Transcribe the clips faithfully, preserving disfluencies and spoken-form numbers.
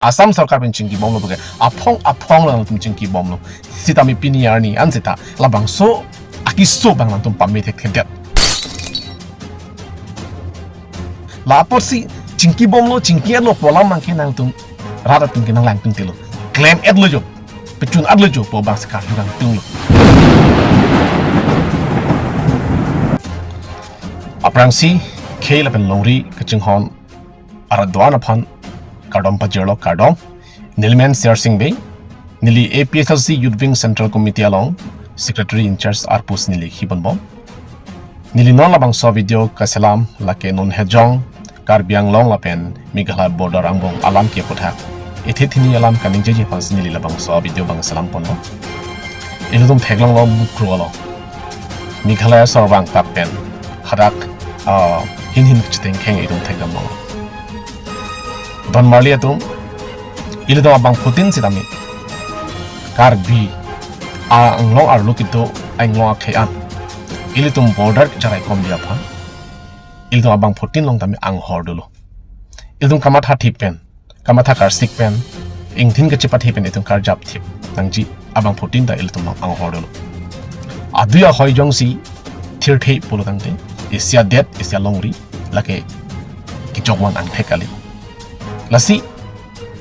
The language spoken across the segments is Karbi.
Assam sorkar pen chingki bomlo puke. Aphong aphong nangtum chingki bomlo. Sitame pini arni an sita labangso akeso abang nangtum pame thekthedet. La apotsi chingki bomlo, chingki-etlo pu alam abangke nangtum rat atum ke nanglangtungtelo. Klem-etlo jo, pechun-etlo jo pu abangsi karju kangtunglo. Aphrangsi khei lapen longri kachinghon arat do-an aphan kardom pajirlo, kardom. Neli men Sersing Bey, neli A P H L C Youth Wing Central Committee along Secretary in charge arpu si neli khibon bom. Neli non labangso video kaselam lake non hejong Karbi Anglong lapen Meghalaya border angbong alam ke aputhak, ithe thini alam kaningjeji aphansi neli labangso video abang selam ponlo. Ilitum theklonglo Mukroh along Meghalaya sorbang tak pen hadak, ah, hin hin kachethengkheng itum thekdamlonglo. Don marli atum, ilitum abangphutin sitame Karbi Anglong arlo kedo Anglong akhei an ilitum border cherai komji aphan ilitum abangphutin along tame anghor dolo. Ilitum kamatha thip pen, kamatha karsik pen, ingthin kachepathe pen itum karjap thip nangji abangphutin ta ilitum along anghor dolo. Adui ahoi jongsi thirthe pulo tangte, isi adet, isi alongri, lake kejok van angthek kali. Lasi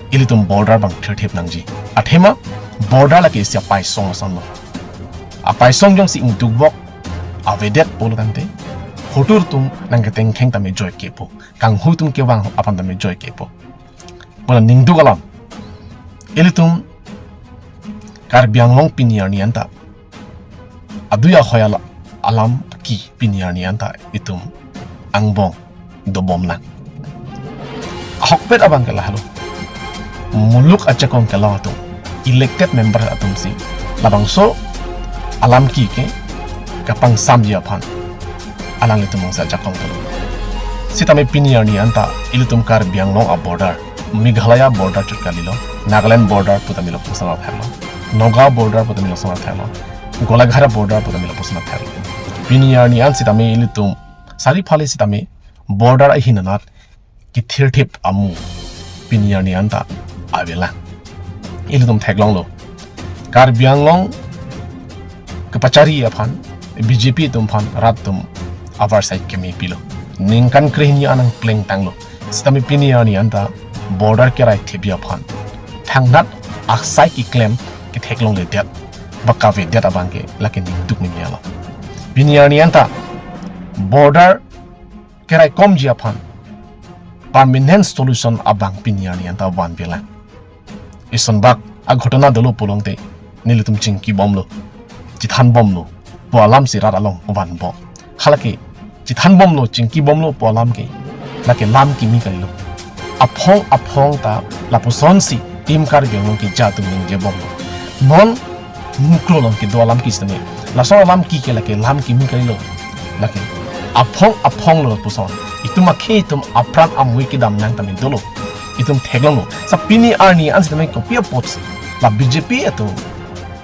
ilitum border abang thirthip nangji. Athema border lake isi apaisong asonlo. Apaisong jongsi ingdukvok avedet pulo tangte, hotur atum nangketengkheng tame joike po, kanghu atum kevang aphan tame joike po. Pu la ningduk alam. Ilitum Karbi Anglong pini arni anta adui ahoi ala-, alam ke pini arni anta itum angbong dobom nang. Ahokpet abang ke lahelo. Muluk ajakong kelong atum, elected member atumsi labangso alam ke ke kapangsamji aphan alanglitum mongsa ajakong dolo. Sitame pini arni anta ilitum Karbi Anglong a border, Meghalaya border chot kalilo, Nagaland border pu tame lapuson athaklo, Nagaon border pu tame lapuson athaklo, Golaghat border pu tame lapuson athaklo. Pini arni an sitame ilitum sariphale sitame border ahin anat kethirthip amu pini arni anta avelang. Ilitum theklonglo. Karbi Anglong kepachari aphan B J P atum aphan rat atum avarsai keme pilo. Ningkan krehini an nangplengtanglo. Sitame pini arni anta border kerai thipji aphan thangnat aksai keklem ketheklongledet, ba kavedet abang ke lake ningduk mimi alo. Pini arni anta border kerai komji aphan permanent solution abang pini arni anta vanvelang. Isonbak aghotona dolo pulote nelitum chingki bomlo, chethan bomlo pu alamsi rat along vanbom. Halake chethan bomlo, chingki bomlo pu alam ke lake lam kimi kalilo. Aphong aphong ta lapusonsi Team Karbi Anglong keja atum ningje bomlo. Non Mukroh along kedo alam ke sitame, lason alam ke ke lake lam kimi kalilo. Lake aphong aphonglo lapuson. Itum akhei atum apran amui kedam nang tame dolo. Itum theklonglo. Sa pini arni an sitame kopi apotsi la B J P atum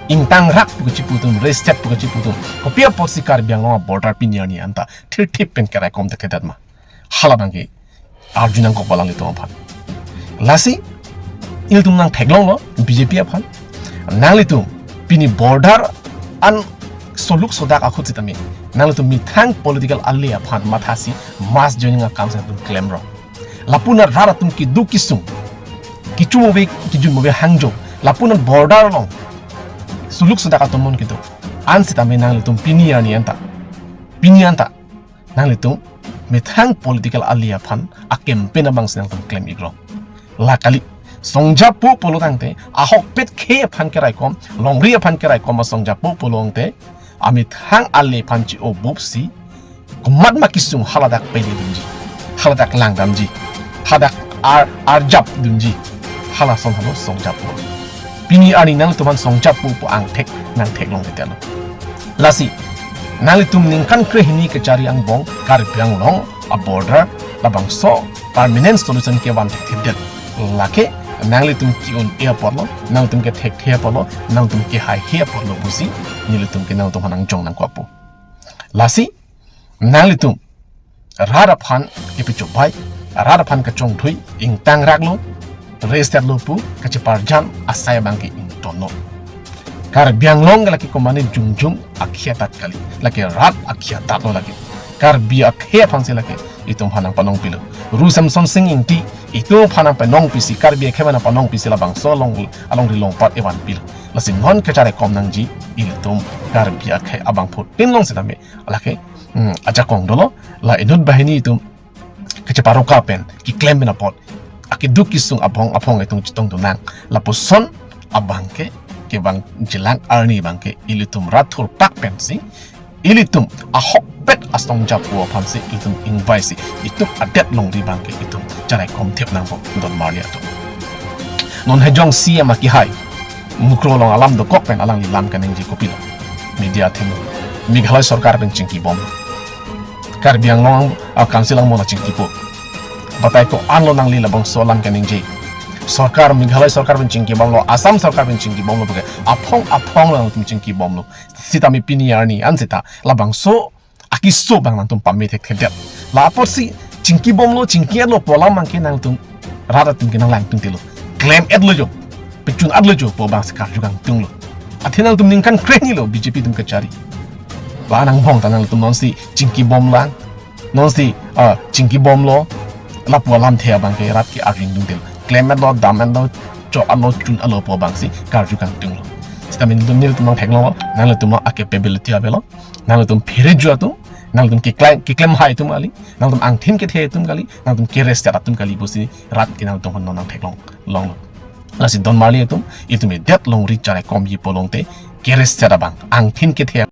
ingtangrak pu kachipu atum, reset pu kachipu atum, kopi apotsi Karbi Anglong a border pini arni anta thirthip pen kerai kom thekthedet ma? Hala abang ke arju nangkok alanglitum aphan. Lasi ilitum nangtheklonglo B J P aphan. Nanglitum pini border an soluk sodak ahut sitame nanglitum methang political ali aphan mathasi mass joining akam si nangtum klemrong. Lapu-an rat atum keduk kesung, kechumove kejunmove hangjo, lapu-an border along soluk sodak atum mon kedo an sitame nanglitum pini arni anta, pini anta nanglitum methang political ali aphan a campaign abangsi nangtum klem ikrong. La kali, songjapo pulo tangte, ahokpet khei aphan keraikom, longri aphan keraikom asongjapo pulo tangte, amethang ali aphan chi-o bupsi komatma kesung haladak pele dunji, haladak langdamji, hadak ar, arjap dunji, halason halo songjapo. Pini arni nangtum aphan songjapo pu angthek nangtheklongledetlo. Lasi nanglitum ningkan krehini kechari angbong Karbi Anglong a border labangso permanent solution kevan thekthedet. Lake nanglitum ke-un-e apotlo, nangtum kethekthe apotlo, nangtum kehaihe apotlo pusi nelitum ke nangtum aphan nangjong nangkokpo. Lasi nanglitum rat aphan kepechobai, rat aphan kachongthui, ingtangraklo, Rest lo pu kacheparjan asai abang ke ingtonlo. Karbi Anglong ke lake komatne jongjong akhei atat kali. Lake rat akhei atat lo lake. Karbi akhei aphansi lake itum aphan nangpanong pilo. Ru Semson Sing Ingti itum aphan nangpanong pisi, Karbi akhei aphan nangpanong pisi labangso along, alongri longpat evan pilo. Lasi non kacharaikom nangji ilitum Karbi akhei abangphutin along setame lake, hmm, ajakong dolo. La inut banghini itum kacheparoka pen keklem pen apot akeduk kesung aphong aphong itum chetongdun nang. Lapuson abang ke, kevangjilang arni abang ke ilitum rat thurpak pensi ilitum ahokpet asong japo aphansi itum ingvaisi itum adet longri abang ke itum charaikom thip nangpo don marli atum. Non hejong C M akehai Mukroh along alam dokok pen alangli lam kaningje kopilo? Media athengno Meghalaya sorkar pen chingkibom, Karbi Anglong, ah, Council angno la chingkipo. Batai ko-anlo nangli labangso lam kaningje? Sorkar, Meghalaya sorkar pen chingkibomlo, Assam sorkar pen chingkibomlo, bagi aphong aphong nangtum chingkibomlo. Sitame pini arni an seta labangso akeso abang nangtum pame thekthedet. La apotsi chingkibomlo, chingki-etlo pu alam abang ke nangtum rat atum ke nanglangtungtelo. Klem-etlo jo, pechun-etlo jo pu abangsi karju kangtunglo. Athe nangtum ningkan kre-hini lo B J P atum kachari. La nangbong ta nangtum nonsi chingkibom lang, nonsi, ah, chingkibomlo, lapu alamthe abang ke rat ke arjudungtelo. Klem-etlo, dam-etlo, chok-etlo, chun-etlo pu abangsi karju kangtunglo. Sitame nelitum nangtheklonglo, nanglitum a-capability avelo, nanglitum pherejui atum, nanglitum keklem, keklem hai atum kali, nangtum angthin kethe atum kali, nangtum kereset atum kali pusi rat ke nangtum aphan non nangtheklong longlo. Lasi don marli atum, itum edet longri charaikomji pulote kereset abang, angthin kethe